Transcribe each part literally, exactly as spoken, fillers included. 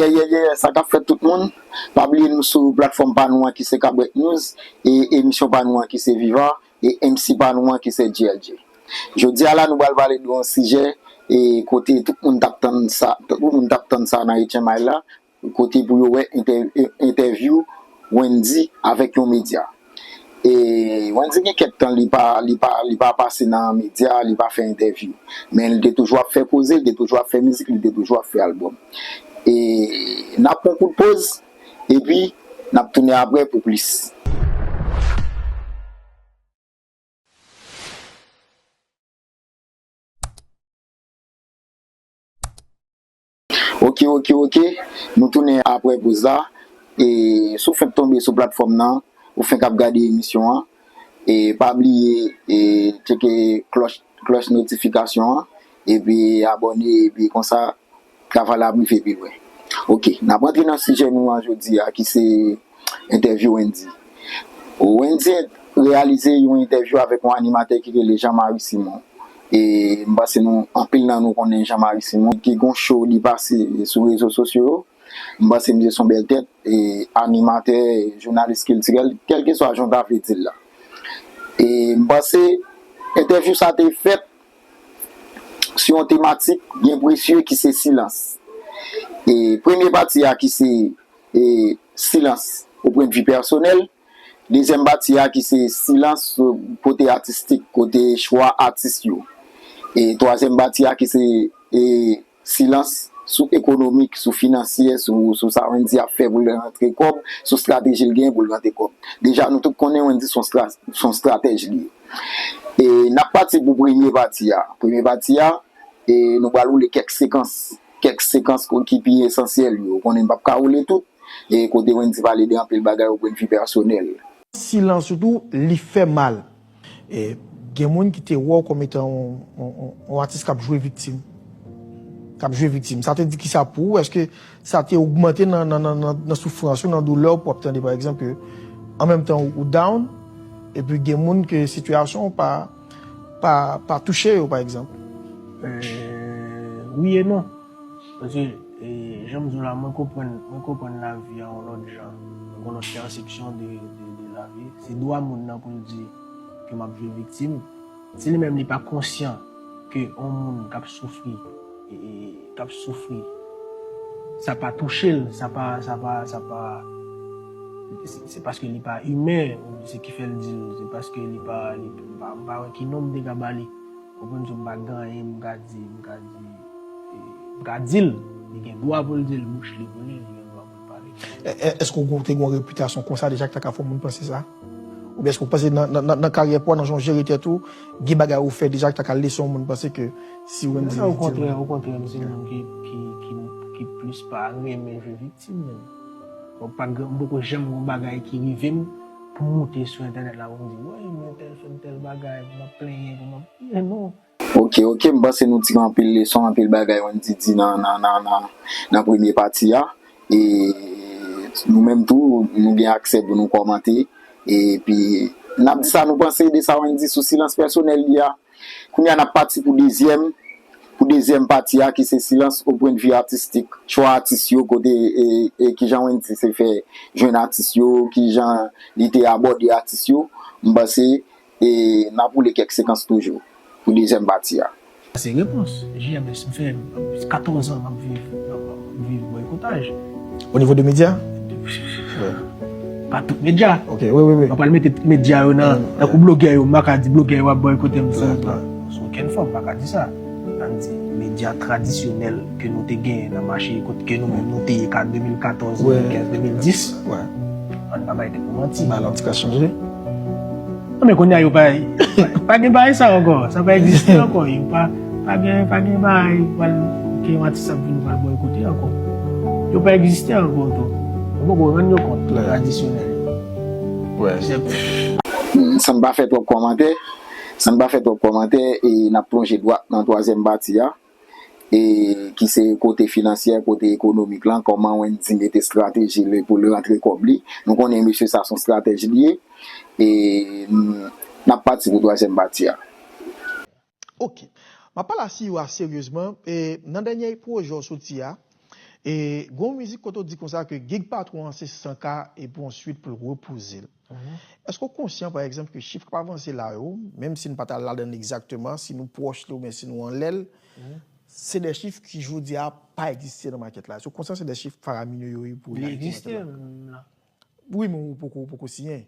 Yeah, yeah, yeah, sa k ap fèt tout moun. Pa bliye nou sou platfòm pa nou an ki se Kabwèk News, e emisyon pa nou an ki se Viva, e M C pa nou an ki se G L G. Jodi a la, nou pral pale de yon sijè, e kote tout moun t ap tann sa, tout moun t ap tann sa nan H M I la, kote pou yo wè entè-, entèvyou Wendy avèk yon medya. E Wendy gen kèk tan li pa, li pa, li pa pase nan medya, li pa fè entèvyou. Men li te toujou ap fè koze, li te toujou ap fè mizik, li te toujou ap fè albòm. E n ap pran kout poz, epi n ap tounen apre pou plis. Ok, ok, ok. Nou tounen apre poz la. E si w fenk tonbe sou platfòm nan, ou fenk ap gade emisyon an, e pa bliye e tcheke klòch, klòch notifikasyon an, epi abòne, epi konsa travay la ap rive pi lwen. Ok, n ap rantre nan sijè nou an jodi a, ki se entèvyou Wendy. Wendy reyalize yon entèvyou avèk yon animatè ki rele Jean Marie Simon. E m panse nou, anpil nan nou konnen Jean Marie Simon, ki gon show li pase sou rezo sosyo yo. M panse misye se yon bèl tèt, e animatè, jounalis kiltirèl, kèlkeswa jan w ta vle di l la. E m panse entèvyou sa te fèt sou yon tematik byen presye ki se silans. E premye pati a ki se, e, silans o pwennvi pèsonèl, dezyèm pati a ki se silans, e, kote atistik, kote chwa atis yo. E twazyèm pati a ki se, e, silans sou ekonomik, sou finansyè, sou, sou sa Wendy ap fè pou l rantre kòb, sou estrateji l gen pou l rantre kòb. Deja, nou tout konnen Wendy se yon stra-, se yon estratèj li ye. E n ap pati pou premye pati a. Premye pati a, e nou pral woule kèk sekans, kèk sekans ki pi esansyèl yo. Ou konnen m p ap ka woule tout, e kote Wendy pale de anpil bagay o pwennvi pèsonèl. Silans ou tou, li fè mal. E gen moun ki te wè w kòm etan yon, yon, yon, yon atis k ap jwe viktim. K ap jwe viktim. Sa te di kisa pou ou? Èske sa te ogmante nan, nan, nan, nan, nan soufrans ou, nan doulè w, pou w ap tande, pa egzanp, ke an menm tan ou down, epi gen moun ke sitiyasyon w pa, pa, pa touche yo, pa egzanp? Euh, wi e non. Paske, e, jan m di w la, mwen konprann, mwen konprann lavi a yon lòt jan. Mwen gen yon lòt pèsepsyon de, de, de lavi. Se dwa moun nan pou l di ke m ap jwe viktim. Si li menm li pa konsyan ke yon moun k ap soufri, e, e, k ap soufri, sa pa touche l, sa pa, sa pa, sa pa, se, se paske li pa imen, se ki fè l di l, se paske li pa, li pa, m pa wè ki non m te ka ba li. Ou konprann, si m pa gen anyen m ka di, m ka di, e, m ka di l. Li gen dwa pou l di l, bouch li pou li, li gen dwa pou l pale. E, e, èske w te gen yon repitasyon konsa deja ki ta ka fè yon moun panse sa? Oubyen èske w panse nan, nan, nan, nan karyè pa w, nan jan w jere tèt ou, gen bagay ou fè deja ki ta ka lese yon moun panse ke si Wendy di l? Okontrè, okontrè, m se moun ki, ki, ki, ki plis pa renmen jwe viktim menm. Bon, pa gen, m poko janm gen yon bagay ki rive m pou m moute sou entènèt la pou m di, "Woy, men tèl fè m tèl bagay, pou m ap plenyen, pou m ap," non. Ok, ok, m panse nou tire anpil leson, anpil bagay Wendy di nan, nan, nan, nan, nan premye pati a. E nou menm tou, nou gen aksè pou nou kòmante. Epi, n ap di sa nou panse de sa Wendy sou silans pèsonèl li a. Kounye a, n ap pati pou dezyèm, pou dezyèm pati a, ki se silans o pwennvi atistik. Chwa atis yo, kote, e, e kijan Wendy se fè jwenn atis yo, kijan li te abòde atis yo. M panse, e n ap woule kèk sekans toujou pou dezyèm pati a. Se repons. J M S, m fè katòz an m ap viv, m ap viv bòykotaj. O nivo de medya? Pa tout medya. Ok, wi, wi, wi. Mwen pral mete tout medya yo nan, tankou blogè yo, m pa ka di blogè yo ap bòykote m sou, sou okenn fòm, m pa ka di sa. Ann di medya tradisyonèl ke nou te genyen nan mache, kote ke nou menm nou te ye ka de mil katòz, de mil kenz, de mil dis. Ann pa bay tèt nou manti. Bagay la ti ka chanje. Non, men kounye a yo pa, pa, pa gen bagay sa ankò. Sa pa egziste ankò. Yo pa, pa gen, pa gen bagay pral, ke yon atis ap vin pral bòykote ankò. Yo pa egziste ankò tou. Yo poko rann yo kont tradisyonèl yo. Wè. Se Hmm, san n pa fè twòp kòmantè, san n pa fè twòp kòmantè, e n ap plonje dwat nan twazyèm pati a, e ki se kote finansyè, kote ekonomik lan, kòman Wendy mete estrateji li pou l rantre kòb li. Nou konnen mesye sa se yon estratèj li ye, e n, n ap pati pou twazyèm pati a. Ok. M ap pale a C E O a seryezman, e nan dènye pwojè w soti a, E gon mizik kote w di konsa ke gig patwon an se san K epi answit pou l repoze l. Èske w konsyan, pa egzanp, ke chif k ap avanse la yo, menm si n pa t al ladan l egzakteman, si nou pwòch li oubyen si nou anlè l, se de chif ki jodi a pa egziste nan makèt la? Èske w konsyan se de chif faramine yo ye pou Li egziste menm la. Wi, men ou poko, ou poko siyen.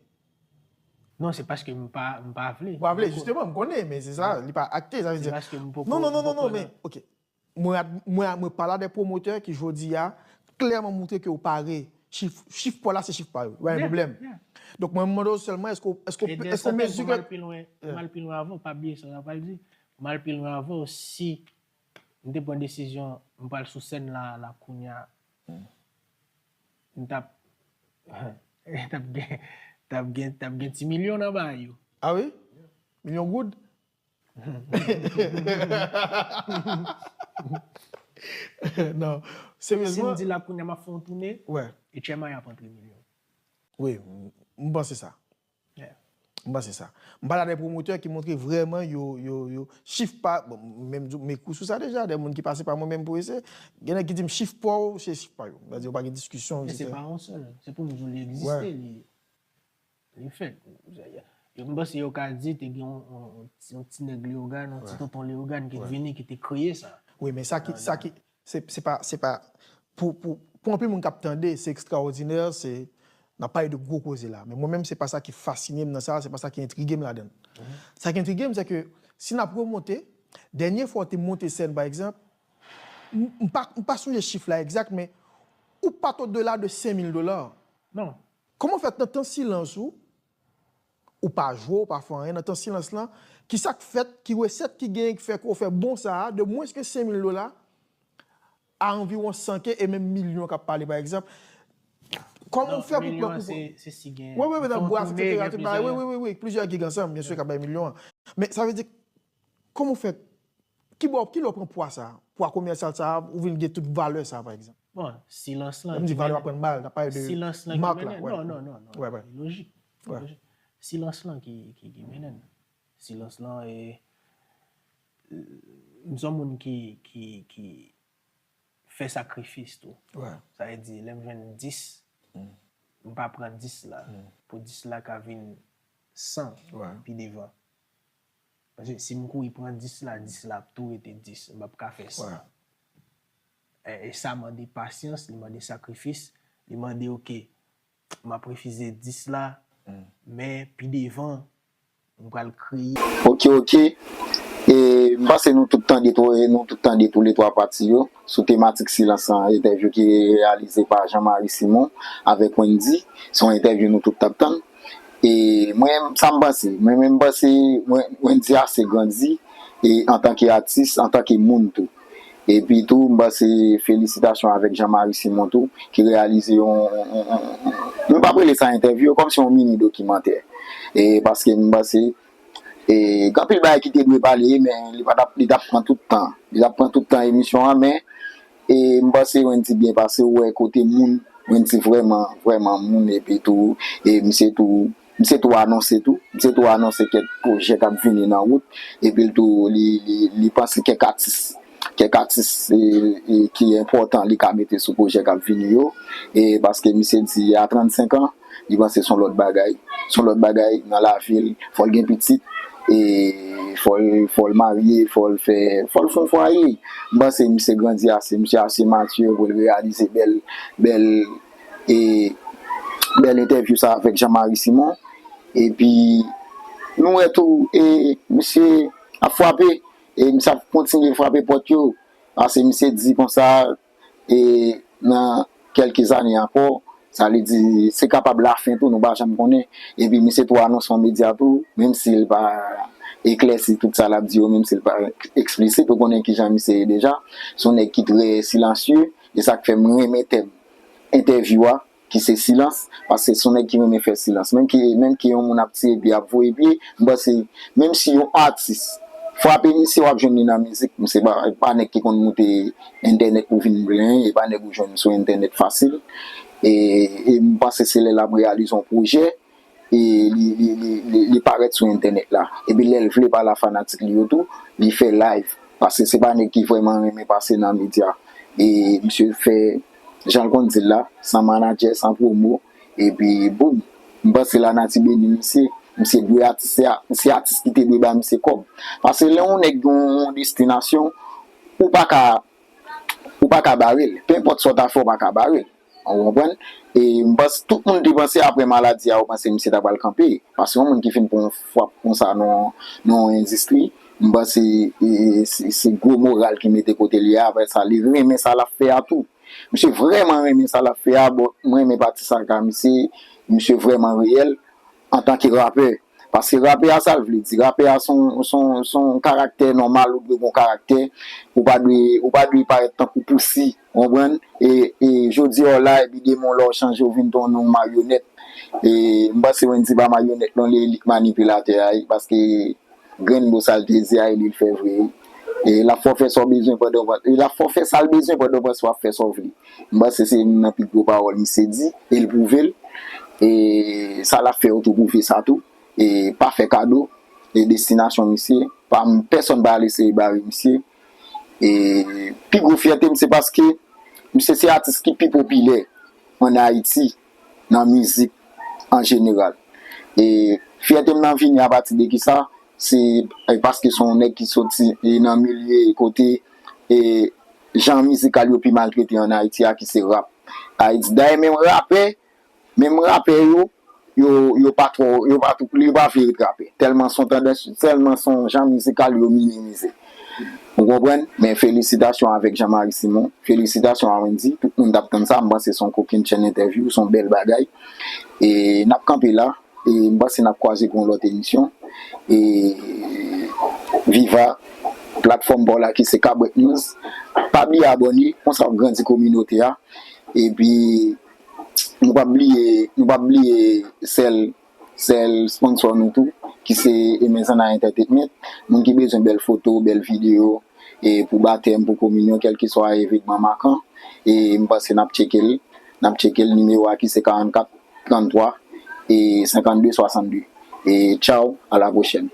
Non, se paske m pa, m pa vle. Ou pa vle, jisteman, m konnen, men se sa, li pa akte, sa vle di. Se paske m poko, Non, non, non, non, non, men, ok. Mwen, mwen, mwen pale a de pwomotè ki jodi a klèman montre ke yo pare. Chif, chif pa w la, se chif pa yo. Pa gen pwoblèm. Donk, mwen mande w sèlman, èske, èske, E de èske sa, mezi pou m al pi lwen, pou m al pi lwen avan, pa bliye sa sa pral di. Pou m al pi lwen avan, si m te pran desizyon, m pral sou sèn la, la kounye a, m t ap, t ap gen, t ap gen, t ap gen ti milyon nan bagay yo. Ah wi? Milyon goud? Non, seryezman. Si m di la kounye a m ap fè yon toune, Wè. H M I ap antre milyon. Wi, m, m panse sa. Yeah. M panse sa. M pale a de pwomotè ki montre vrèman yo, yo, yo, chif pa, bon, menm di, m ekri sou sa deja, de moun ki pase pa mwen menm pou eseye. Gen nèg ki di m chif pa w, se chif pa yo. Sa vle di yo pa gen diskisyon. E se pa yon sèl. Se pou m di w li egziste, Wè. li, li fèt. Yo, m panse yo ka di te gen yon, yon, yon ti, yon ti nèg Leyogàn, yon ti Wè. tonton Leyogàn ki te Wè. vini, ki te kreye sa. Wi, men sa ki, Nan, sa nan. ki, se, se pa, se pa, pou, pou, pou anpil moun k ap tande, se ekstraòdinè, se, n ap pale de gwo koze la. Men mwen menm, se pa sa ki fasine m nan sa, se pa sa ki entrige m ladan l. Sa ki entrige m, se ke si n ap remonte, dènye fwa w te monte sèn, pa egzanp, m, m pa, m pa sonje chif la egzak, men ou pa t odela de senk mil dola. Non. Kòman w fè nan tan silans ou, ou pa jwe, ou pa fè anyen nan tan silans lan, ki sa k fèt, ki resèt ki genyen ki fè ke w fè bon sa a, de mwens ke senk mil dola, a anviwon san K e menm milyon k ap pale, pa egzanp. Kòman w fè pou pran milyon an, se, se si gen Wi, wi, wi, nan bwas, etsetera, tout bagay. Wi, wi, wi, wi, plizyè gig ansanm, byen si, k ap bay milyon an. Men sa vle di, kòman w fè, ki bò, ki lè w pran pwa sa a, pwa komèsyal sa a, ou vin gen tout valè sa a, pa egzanp? Bon, silans lan Lè m di valè, w ap pran mal, n ap pale de Silans lan ki mennen. Non, non, non, non. Wè, wè. Lojik. Wè. Lojik. Silans lan ki, ki, ki mennen. Silans lan, e, m se yon moun ki, ki, ki fè sakrifis tou. Wè. Sa vle di, lè m jwenn dis, m pa pran dis la. Pou dis la ka vin san Wè. pi devan. Paske si m kouri pran dis la, dis la ap tou rete dis. M p ap ka fè san. Wè. E, e sa mande pasyans, li mande sakrifis, li mande, oke, m ap refize dis la, men pi devan, m pral kreye. Oke, oke. E, m panse nou tout tande tou, e nou tout tande tou le twa pati yo sou tematik silans lan, entèvyou ki reyalize pa Jean Marie Simon avèk Wendy. Se yon entèvyou nou tout t ap tann. E mwen, sa m panse, mwen menm m panse Wen-, Wendy ase grandi, e antanke atis, antanke moun tou. Epi tou, m panse felisitasyon avèk Jean Marie Simon tou, ki reyalize yon, yon, yon, yon, nou p ap rele sa entèvyou, kòmsi yon mini dokimantè. E paske m panse, e, gen anpil bagay ki te dwe pale, men li pa t ap, li t ap pran tout tan. Li t ap pran tout tan emisyon an, men, e m panse Wendy byen pase, ou wè kote moun, Wendy vrèman, vrèman moun, epi tou, e misye tou, misye tou anonse tou, misye tou anonse kèk pwojè k ap vini nan wout, epi l tou, li, li, li panse kèk atis, kèk atis, e, e, ki enpòtan li ka mete sou pwojè k ap vini yo, e paske misye di a trannsenk an, li panse se yon lòt bagay. Se yon lòt bagay nan lavi l, fò l gen pitit, e fò l, fò l marye, fò l fè, fò l fè yon fwaye. M panse misye grandi ase, misye ase matye pou l reyalize bèl, bèl, e bèl entèvyou sa avèk Jean Marie Simon. Epi, nou wè tou, e misye ap frape, e misye ap kontinye frape pòt yo. Paske misye di konsa, e nan kèlke zane ankò, sa vle di, se kapab lafen tou, nou pa janm konnen. Epi misye tou anonse yon medya tou, menm si l pa eklèsi tout sa l ap di yo, menm si l pa eksplisit, ou konnen kijan misye ye deja. Se yon nèg ki trè silansye, e sa k fè m renmen tèm entèvyou a, ki se silans, paske se yon nèg ki renmen fè silans. Menm ke, menm ke yon moun ap tire pye, ap voye pye, m panse, menm si yon atis frape misye, w ap jwenn li nan mizik, misye pa, pa nèg ki konn moute entènèt pou vin plenyen, e pa nèg ou jwenn sou entènèt fasil. E, e m panse se lè l ap reyalize yon pwojè, e li, li, li, li, li parèt sou entènèt la. Epi lè l vle pale a fanatik li yo tou, li fè live. Paske se pa nèg ki vrèman renmen pase nan medya. E misye fè, jan l konn di l la, san manadjè, san pwomo, epi boum, m panse lanati beni misye. Misye dwe atis, se a- se atis ki te dwe ba misye kòb. Paske lè yon nèg gen yon destinasyon, ou pa ka, ou pa ka bare l. Penpòt sa w ta fè, ou pa ka bare l. Ou konprann? E m panse tout moun te panse apre maladi a, ou panse misye ta pral kanpe. Paske yon moun ki fin pran yon frap konsa nan nan yon endistri, m panse e, e, se se gwo moral ki mete kote l ye a. Apre sa, li renmen sa l ap fè a tou. Misye vrèman renmen sa l ap fè a. Bon, m renmen pati sa ka misye. Misye vrèman reyèl antanke rapè. Paske rapè a, sa l vle di? Rapè a se yon, se yon, se yon karaktè nòmal, ou dwe gen yon karaktè. Ou pa dwe, ou pa dwe parèt tankou pousi, ou konprann? E, e jodi a w la, epi demen w la w chanje, w vin tounen yon maryonèt. E m panse Wendy pa maryonèt non, li, li k manipilatè a, wi, paske grenn mo sa l te di a, e li l fè vre, wi. E l ap fè w fè sa w bezwen pandan w pa, e l ap fè w fè sa l bezwen pandan w panse w ap fè sa w vle. M panse se youn nan pi gwo pawòl misye di, e l pwouve l. E sa l ap fè yo tou pwouve sa tou. E pa fè kado e destinasyon misye. Pa, pèsonn pa al eseye bare misye. E pi gwo fyète m se paske misye se atis ki pi popilè ann Ayiti nan mizik an jeneral. E fyète m nan vini apati de kisa? Se e, paske se yon nèg ki soti e, nan milye kote e, jan mizikal yo pi maltrete ann Ayiti a, ki se rap. Ayiti, dayè menm rapè, menm rapè yo, yo, yo pa twò, yo pa, yo pa vle ret rapè. Tèlman se yon tandans, tèlman se yon jan mizikal yo minimize. Ou konprann? Men felisitasyon avèk Jean Marie Simon, felisitasyon a Wendy, tout moun t ap tann sa, m panse se yon kokennchenn entèvyou, se yon bèl bagay. E n ap kanpe la, e m panse n ap kwaze pou yon lòt emisyon. E viva platfòm pa w la ki se Kabwèt News. Pa bliye abòne, konsa w ap grandi kominote a. Epi, nou p ap bliye, nou p ap bliye sèl, sèl sponsò nou tou, ki se Emezana Entertainment. Moun ki bezwen bèl foto, bèl videyo, e pou batèm, pou kominyon, kèlkeswa evènman makan, e m panse n ap tcheke l, n ap tcheke l, nimewo a ki se karannkat tranntwa e senkannde swasannde. E tchaw, a la pwochèn.